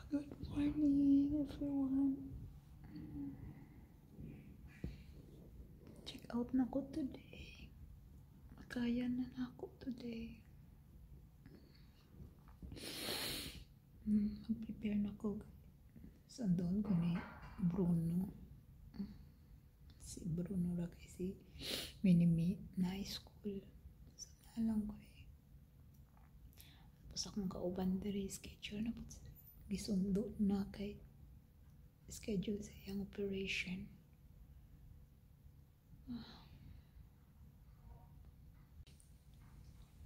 Good morning, everyone. Check out na ko today. Makaya na na ako today. Mag-prepare na ko. Sundon ko ni Bruno. Si Bruno ra kay si Minimi na school. So, nalang ko eh. Tapos akong kauban diri schedule na po. Gisundo na kay schedule sa iyang operation.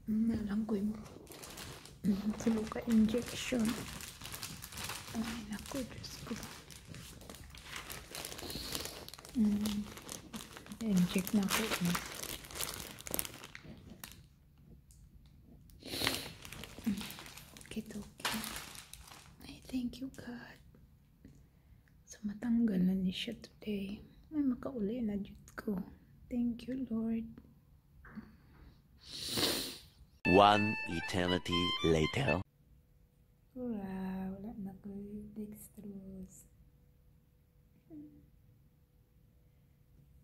Nalang ko yung tulo ka injection. Ay, naku, Diyos ko. Inject na ako. Okay, okay. Ay, thank you, God. So, matanggal na ni siya today. May makauli na jud ko. Thank you, Lord. One eternity later. Wow, wala na ko dextrose.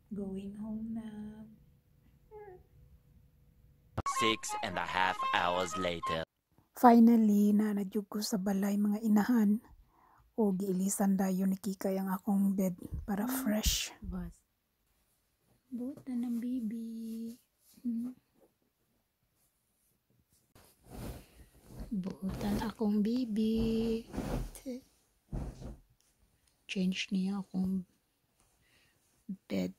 Going home na. 6.5 hours later. Finally, naanadyog ko sa balay, mga inahan. O giilisan dayon ni Kikay ang akong bed para fresh. Bas. Buta ng baby. Butan akong baby. Change niya akong bed.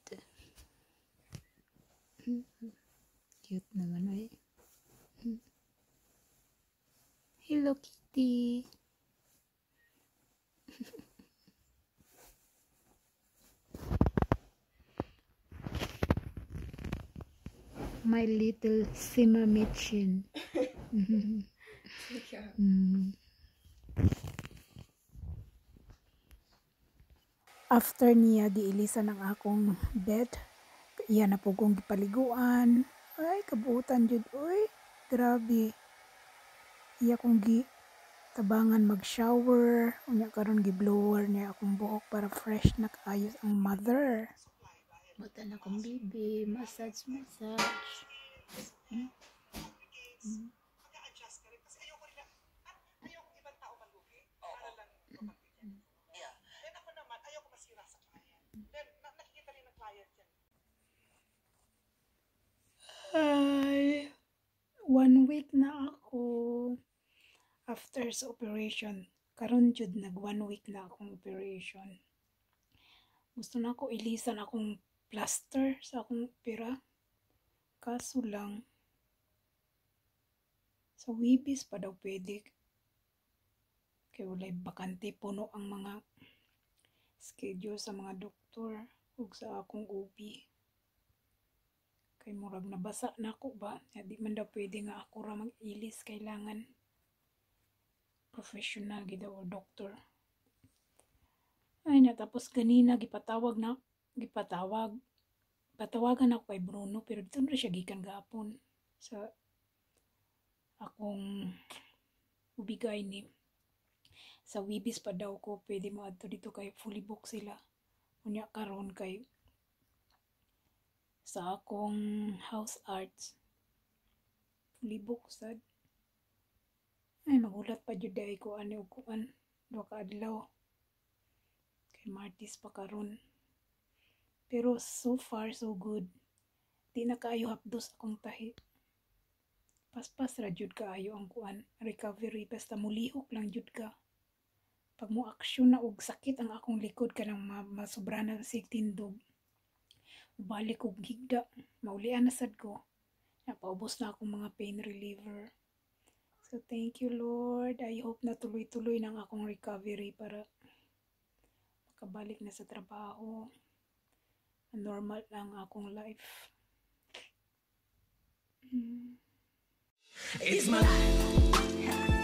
Cute naman eh. Hello, kitty. My little Simmermädchen. After niya giilisan ang akong bed, iya na po kong gipaliguan. Ay, kabuutan jud oy. Grabe. Iya kong gitabangan mag-shower. Unya karon gi-blower niya akong buhok para fresh na kaayos ang mother. Butan akong baby, massage, massage. Ay, 1 week na ako after sa operation. Karon jud nag 1 week na akong operation. Gusto na ako ilisan akong plaster sa akong opera. Kaso lang sa Webes pa daw pwede. Kay walay bakante, puno ang mga schedule sa mga doktor ug sa akong OB. Kay murag nabasa na ako ba? Di man daw pwede nga ako ra mag-ilis, kailangan professional gid daw or doctor. Ay na, tapos ganina gipatawag na, gipatawag. Patawagan ako kay Bruno pero dito na siya gikan gapon sa akong ubigay ni. Sa Webes pa daw ko pwede mo adto dito kay fully book sila. Unya karon kay sa akong house arts fully book sad. Ay, magulat pa jud ay ko ani og kuan duha ka adlaw kay Martes pa karon. Pero so far so good. Di na kaayo hapdos akong tahi. Paspas ra jud kaayo ang kuan recovery, basta mulihok lang jud ka. Pag mo aksyon na og sakit ang akong likod kanang masubra na sig tindog. Balik og higda, maulian na sad ko. Napaubos na akong mga pain reliever. So thank you, Lord. I hope na tuloy-tuloy nang akong recovery para makabalik na sa trabaho. Normal lang akong life. It's my life.